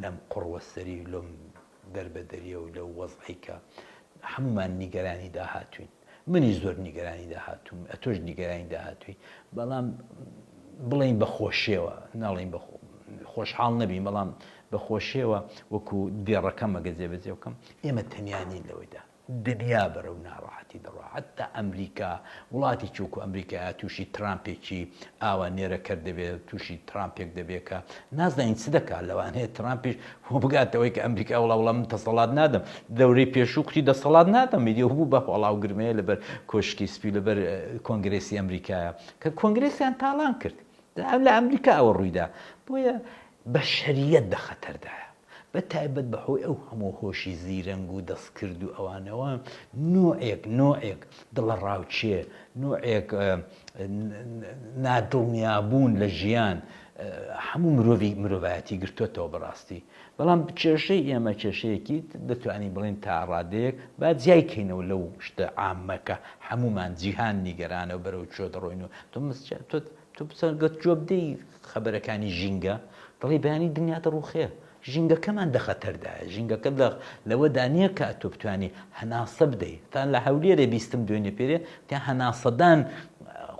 لەم قوڕوەسەری و لەم دەربەدەرییە و لەو وەزعەی کە هەموومان نیگەرانی داهاتووین. منیش زۆر نیگەرانی داهاتووم، ئەتۆش نیگەرانی داهاتووی، بەڵام بڵێین بە خۆشیەوە، ناڵێین بە خۆشحاڵ نەبین، بەڵام بە خۆشیەوە وەکوو دێڕەکەم ئەگەر جێبەجێ بکەم، ئێمە تەنیا نین لەوەیدا. دنیا بەرەو ناڕەحەتی دەڕوا حەتا ئەمریکا وڵاتێکی وەکو ئەمریکایە تووشی ترامپێکی ئاوا نێرەکەر دەبێت تووشی ترامپێک دەبێت کە نازانین چ دەکات لەوانەیە ترامپیش بۆ بگاتەوەی کە ئەمریکا وڵا وڵا من دەسەڵات نادەم دەورەی پێشوو کوتی دەسەڵات نادەم میدی بوو بە وەڵاو گرمەیە لەبەر کۆشکی سپی لەبەر کۆنگرێسی ئەمریکایە کە کۆنگرێسیان تاڵان کرد لە ئەمریکا ئەوە ڕوویدا بۆیە بەشەریەت دە خەتەردایە بە تایبەت بە هۆی ئەو هەموو هۆشی زیرەنگ و دەستکرد و ئەوانەوە نۆعێک نۆعێک دڵەڕاوکێ، نۆعێک نادڵنیابوون لە ژیان هەموو مرۆڤی مرۆڤایەتی گرتۆتەوە بەڕاستی. بەڵام کێشەی ئێمە کێشەیەکی دەتوانین بڵێین تا ڕادەیەک با جیای کەینەوە لەو شتە عامە کە هەموومان جیهان نیگەرانە و بەرەو کوێ دەڕۆین و تۆ تۆ تۆ بچە گەت گوێ بدەی خەبەرەکانی ژینگە دەڵێی بەیانی دنیا دەڕوخێ ژینگەکەمان دە خەتەردایە ژینگەکە لە لەوەدا نییە کە تۆ بتانی هەناسە بدەی تا لە هەولێرێ بیستم دوێنێ پێرێ کە هەناسەدان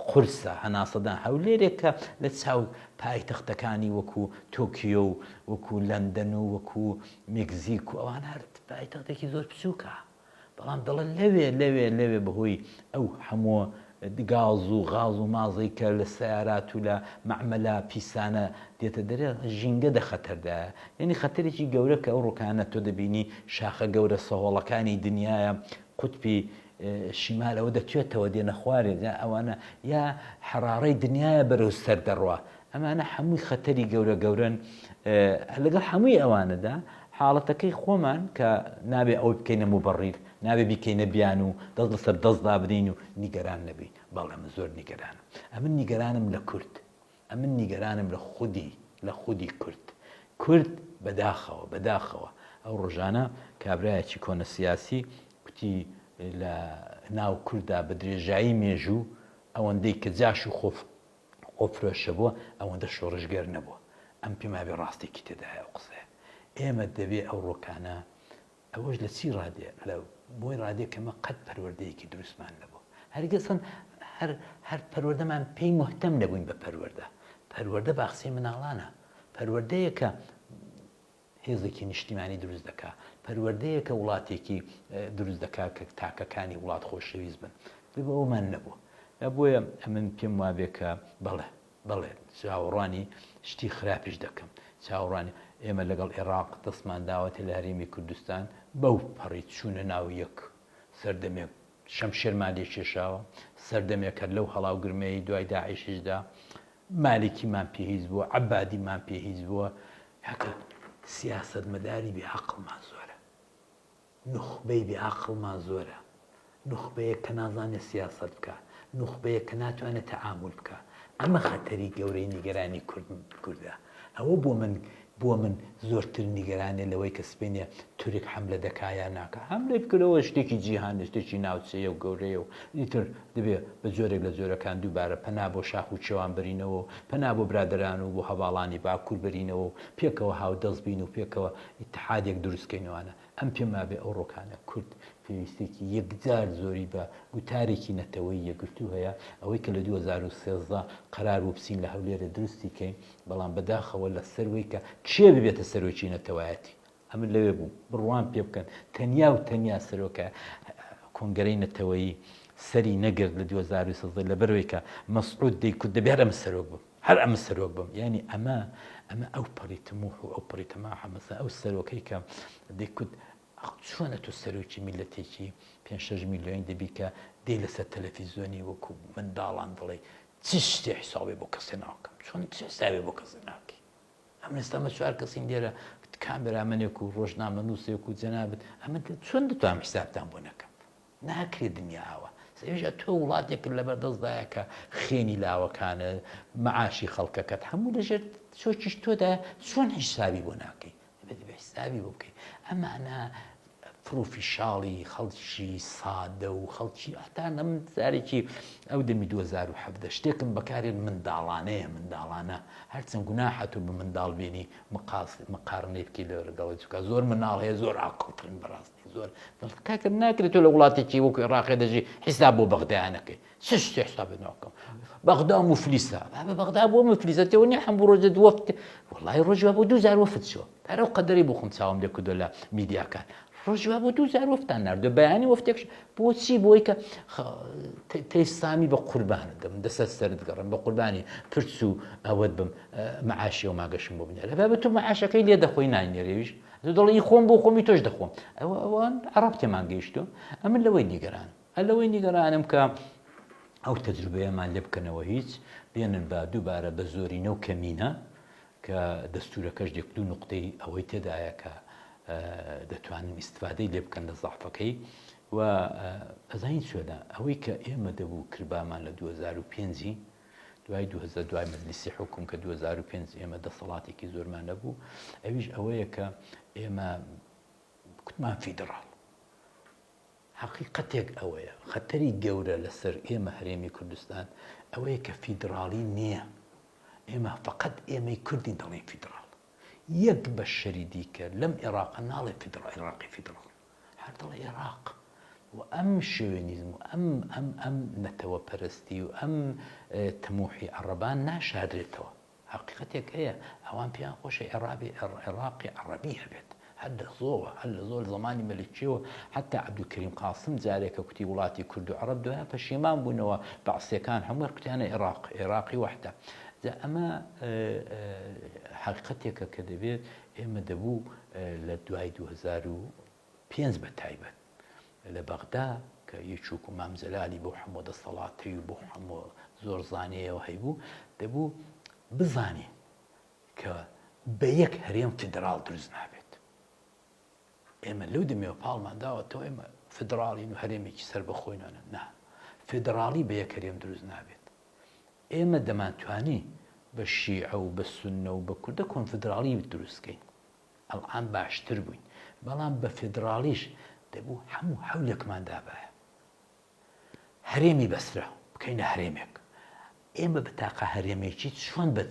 قورسە هەناسەدان هەولێرێک کە لە چاو پایتەختەکانی وەکو تۆکیۆ و وەکو لەندەن و وەکو مێکزیک و ئەوان هەر پایتەختێکی زۆر بچووکە بەڵام دەڵێن لەوێ لەوێ لەوێ بەهۆی ئەو هەموو گاز و غاز و مازەی کە لە سەیارات و لە مەعمەلە پیسانە دێتە دەرێ ژینگە دە خەتەردایە یعنی خەتەرێکی گەورە کە ئەو ڕۆکانە تۆ دەبینی شاخە گەورە سەهۆڵەکانی دنیاە قوتبی شیمال ئەوە دەتوێتەوە دێنە خوارێ ئەوانە یا حەڕاڕەی دنیاە بەرەو سەر دەڕوا ئەمانە هەمووی خەتەری گەورە گەورەن لەگەڵ هەمووی ئەوانەدا حاڵەتەکەی خۆمان کە نابێ ئەوەی بکەینە موبەڕیر نابێ بیکەینە بیان و دەست لەسەر دەست دابنین و نیگەران نەبین بەڵێ من زۆر نیگەرانم ئەمن نیگەرانم لە کورد ئەمن نیگەرانم لە خودی لە خودی کورد کورد بەداخەوە بەداخەوە ئەو ڕۆژانە کابرایەکی کۆنە سیاسی کوتی لە ناو کوردا بە درێژایی مێژوو ئەوەندەی کە جاش و خۆف خۆفرۆشە بووە ئەوەندە شۆڕشگێر نەبووە ئەم پێم وابێ ڕاستێکی تێدایە ئەو قسەیە ئێمە دەبێ ئەو ڕۆکانە ئەوەش لە چی ڕادێ لە بۆی ڕادێ کە مە قەت پەروەردەیەکی دروستمان نەبوو هەرگەسن هەر هەر پەروەردەمان پێی مهتەم نەبووین بە پەروەردە. پەروەردە باخچەی مناڵانە. پەروەردەیە کە هێزێکی نیشتیمانی دروست دەکا. پەروەردەیە کە وڵاتێکی دروست دەکا کە تاکەکانی وڵات خۆشەویست بن. دەبێ ئەومان نەبوو. بۆیە ئەمن پێم وابێ کە بەڵێ، بەڵێ چاوەڕوانی شتی خراپیش دەکەم. چاوەڕوانی ئێمە لەگەڵ ئێڕاق دەستمان داوەتێ لە هەرێمی کوردستان بەو پەڕی چوونە ناو یەک سەردەمێک شەمشێرمان لێ کێشاوە، سەردەمێک هەر لەو هەڵاوگرمەیەی دوای داعشیشدا مالیکیمان پێ هیچ بووە، عەبادیمان پێ هیچ بووە، کاکە سیاسەتمەداری بێ عەقڵمان زۆرە، نوخبەی بێ عەقڵمان زۆرە، نوخبەیەک کە نازانێ سیاسەت بکا، نوخبەیەک کە ناتوانێ تەعامول بکا، ئەمە خەتەری گەورەی نیگەرانی کوردە. ئەوە بۆ من بۆ من زۆرتر نیگەرانیە لەوەی کە سبەینێ تورک حەملە دەکا یا ناکا. حەملەی بکەرەوە شتێکی جیهانە، شتێکی ناوچەیە و گەورەیە و ئیتر دەبێ بە جۆرێک لە جۆرەکان دووبارە پەنا بۆ شاخ و کێوان بەرینەوە و پەنا بۆ برادەران و بۆ هەڤاڵانی باکوور بەرینەوە و پێکەوە هاودەست بین و پێکەوە ئیتحادێک دروست کەینەوانە. ئەم پێم وابێ ئەوڕۆکانە کورد پێویستێکی یەکجار زۆری بە گوتارێکی نەتەوەیی یەکگرتوو هەیە، ئەوەی کە لە 2013 قەرار بوو بچین لە هەولێرێ دروستی کەین، بەڵام بەداخەوە لە سەروەی کە کێ ببێتە سەرۆکی نەتەوایەتی، ئەمن لەوێ بووم، بڕوام پێ بکەن تەنیا و تەنیا سەرۆکە کۆنگرەی نەتەوەیی سەری نەگرت لە 2013 لەبەرئەوەی کە مەسعود دەیکوت دەبێ هەر ئەمن سەرۆک بم. هەر ئەمن سەرۆک بم یانی ئەمە ئەمە ئەو پەڕی تموح و ئەو پەڕی تەماحە مەسەن ئەو سەرۆکەی کە دەیکوت چۆنە تۆ سەرۆکی میلەتێکی پێ شەش میلیۆنی دەبی کە دێ لەسەر تەلەفیزیۆنی وەکو منداڵان دەڵێ چ شتێ حسابێ بۆ کەسێ ناکەم چۆن چ حسابێ بۆ کەسێ ناکەی ئەمن ئێستا ئەمە چوار کەسین لێرە کامێرامەنێک و ڕۆژنامەنووسێک و جەنابت ئەمە چۆن دەتوانم حسابتان بۆ نەکەم ناکرێت دنیا ئاوا سەیرە تۆ وڵاتێکت لەبەر دەستدایە کە خێنی لاوەکانت مەعاشی خەڵکەکەت هەموو لەژێر چۆکیش تۆدا چۆن حیسابی بۆ ناکەی دەبێت دەبێت حیسابی بۆ بکەی ئەمانە پرۆفیشاڵی خەڵکی سادە و خەڵکی هەتا نەم جارێکی ئەو دەمی 2017 شتێکم بەکارێن منداڵانەیە منداڵانە هەرچەند گوناحە تۆ بە منداڵ بێنی مقارنەی بکەی لەگەڵ چونکە زۆر مناڵ هەیە زۆر عاقڵترن بەڕاستی زۆر کاکە ناکرێت تۆ لە وڵاتێکی وەکو عێراقێ دەژی حیساب بۆ بەغدایان نەکەی چ شتێ حساب ناکەم بەغدا مفلیسە بابە بەغدا بۆ مفلیسە تێوە نیە هەموو ڕۆژە دوو وەفد وڵی ڕۆژ وا بۆ دوو جار وەفد چوە هەر ئەو قەدەری بۆ خۆم چاوم لێ کردو لە میدیاکان ڕۆژ وا بۆ دوو جار وەفتان ناردو بەیانی وەفتێک بۆچی بۆی کە تەیسامی بە قوربانت دەم دەسەر سەرت گەڕم بە قوربانی پرس و ئەوەت بم معاشی و ماگەشم بۆ بنێرە بابە تۆ معاشەکەی لێ دەخۆی ناینێرێویش تۆ دەڵێی ئی خۆم بۆ خۆمی تۆش دەخۆم ئەوە ئەوان عەڕەب تێمان گەیشتووە ئەمن لەوەی نیگەرانم هەر لەوەی نیگەرانم کە ئەو تەجروبەیەمان لێ بکەنەوە هیچ بێنن بە دووبارە بە زۆرینە و کەمینە کە دەستورەکەش یەک دوو نقطەی ئەوەی تێدایە کە دەتوانن ئیسفادەی لێ بکەن لە زەعفەکەی و ئەزانین چۆنە ئەوەی کە ئێمە دەبوو کربامان لە 2005 دوای 2000 دوای مەجلیسی حوکم کە 2005 ئێمە دەسەڵاتێکی زۆرمان نەبوو ئەویش ئەوەیە کە ئێمە کوتمان فیدڕاڵ حەقیقەتێک ئەوەیە خەتەری گەورە لەسەر ئێمە هەرێمی کوردستان ئەوەیە کە فیدڕاڵی نییە ئێمە فقط ئێمەی کوردین دەڵێن فیدڕاڵ یەک بە شەری دیکە لەم عێراقە ناڵێ فیدڕ عێراقی فیدڕاڵ هەر دەڵێ ئێراق و ئەم شۆوێنیزم و ئەم ئەم ئەم نەتەوە پەرستی و ئەم تموحی عەڕەبان ناشاردرێتەوە. حەقیقەتێک هەیە ئەوان پێیان خۆشە عێڕابی عێڕاقی عەڕەبی هەبێت. هەر لە زۆوە هەر لە زۆر زەمانی مەلکیەوە حەتا عەبدولکەریم قاسم جارێک کە کوتی وڵاتی کورد و عەڕەب دوایە پەشیمان بوونەوە بەعسیەکان هەمووی کوتیانە عێڕاق عێڕاقی وەحدە. جا ئەمە حەقیقەتێکە کە دەبێت ئێمە دەبوو لە دوای 2005 بە تایبەت لە بەغدا کە یەکێک و مام جەلالی بەو هەموو دەسەڵاتەی و بەو هەموو زۆرزانیەوە هەیبوو دەبوو بزانین کە بە یەک هەرێم فیدراڵ دروست نابێت. ئێمە لەو دەمەوە پاڵمان داوەتەوە ئێمە فیدراڵین و هەرێمێکی سەربەخۆینانە نا فیدراڵی بە یەک هەرێم دروست نابێت. ئێمە دەمانتوانی بە شیعە و بە سوننە و بە کوردە کۆنفدراڵی دروست کەین ئەلئان باشتر بووین بەڵام بە فیدراڵیش دەبوو هەموو حەولێکمان دابایە هەرێمی بەسرە بکەینە هەرێمێک ئێمە بە تاقە هەرێمێکی چۆن بە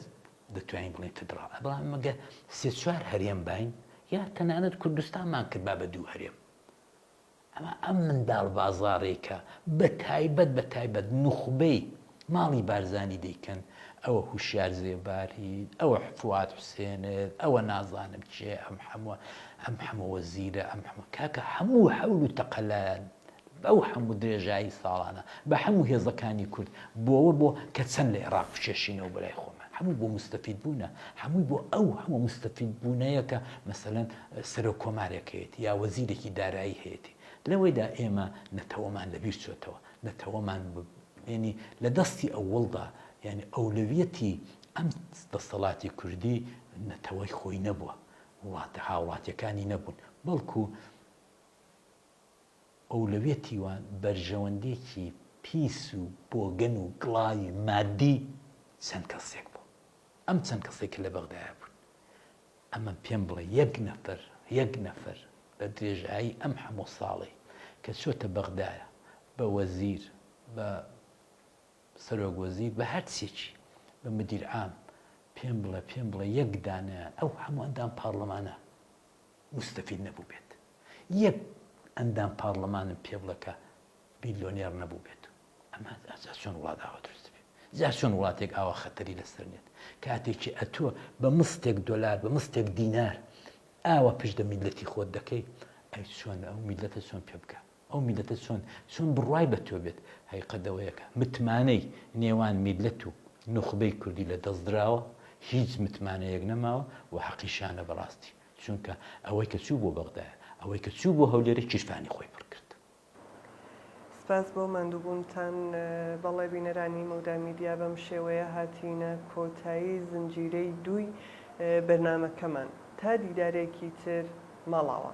دەتوانین بڵێین فیدراڵ بەڵام مەگە سێ چوار هەرێم باین یا تەنانەت کوردستانمان کردبا بە دوو هەرێم ئەمە ئەم منداڵ بازاڕەی کە بە تایبەت بە تایبەت نوخبەی ماڵی بارزانی دەیکەن. ئەوە هوشیار زێباری، ئەوە فواد حوسێنت، ئەوە نازانم کێ، ئەم حەموو ئەم حەموو وەزیرە، ئەم حەموو کاکە هەموو حەول و تەقەلایان بەو هەموو درێژایی ساڵانە بە هەموو هێزەکانی کورد بۆوە بۆ کە چەند لە ئێڕاق بکێشینەوە بۆ لای خۆمان هەموو بۆ موستەفید بوونە هەمووی بۆ ئەو هەموو موستەفید بوونەیە کە مەسەلەن سەرۆک کۆمارێک هەیەتی یا وەزیرێکی دارایی هەیەتی لەوەیدا ئێمە نەتەوەمان لەبیر چۆتەوە نەتەوەمان یعنی لە دەستی ئەوەڵدا یعنی ئەولەویەتی ئەم دەسەڵاتی کوردی نەتەوەی خۆی نەبووە وڵاتە هاوڵاتیەکانی نەبوون بەڵکو ئەولەویەتی وان بەرژەوەندیەکی پیس و بۆگەن و گڵاوی مادی چەند کەسێک بوو ئەم چەند کەسەی کە لە بەغدایە بوون ئەمە پێم بڵێ یەک نەفەر یەک نەفەر بە درێژایی ئەم هەموو ساڵەی کە چۆتە بەغدایە بە وەزیر بە سەرۆک وەزیر بە هەرچیەکی بە مدیر عام پێم بڵێ پێم بڵێ یەک دانەیان ئەو هەموو ئەندام پارلەمانە موستەفید نەبووبێت یەک ئەندام پارلەمانم پێ بڵێ کە بیلۆنێر نەبووبێت ئەمە ئەجا چۆن وڵات ئاوا دروست بێ جا چۆن وڵاتێک ئاوا خەتەری لەسەر نێت کاتێکی ئەتۆ بە مستێک دۆلار بە مستێک دینار ئاوا پشت دە میلەتی خۆت دەکەی ئەی چۆن ئەو میلەتە چۆن پێ بکە ئەو میلەتە چۆن چۆن بڕوای بە تۆ بێت هەیقەت ئەوەیە کە متمانەی نێوان میلەت و نوخبەی کوردی لە دەست دراوە هیچ متمانەیەک نەماوە و حەقیشانە بەڕاستی چونکە ئەوەی کە چوو بۆ بەغدایە ئەوەی کە چوو بۆ هەولێرە کیرفانی خۆی پڕ کرد. سپاس بۆ ماندووبوونتان. بەڵێ بینەرانی مەودا میدیا بەم شێوەیە هاتینە کۆتایی زنجیرەی دووی بەرنامەکەمان. تا دیدارێکی تر ماڵاوا.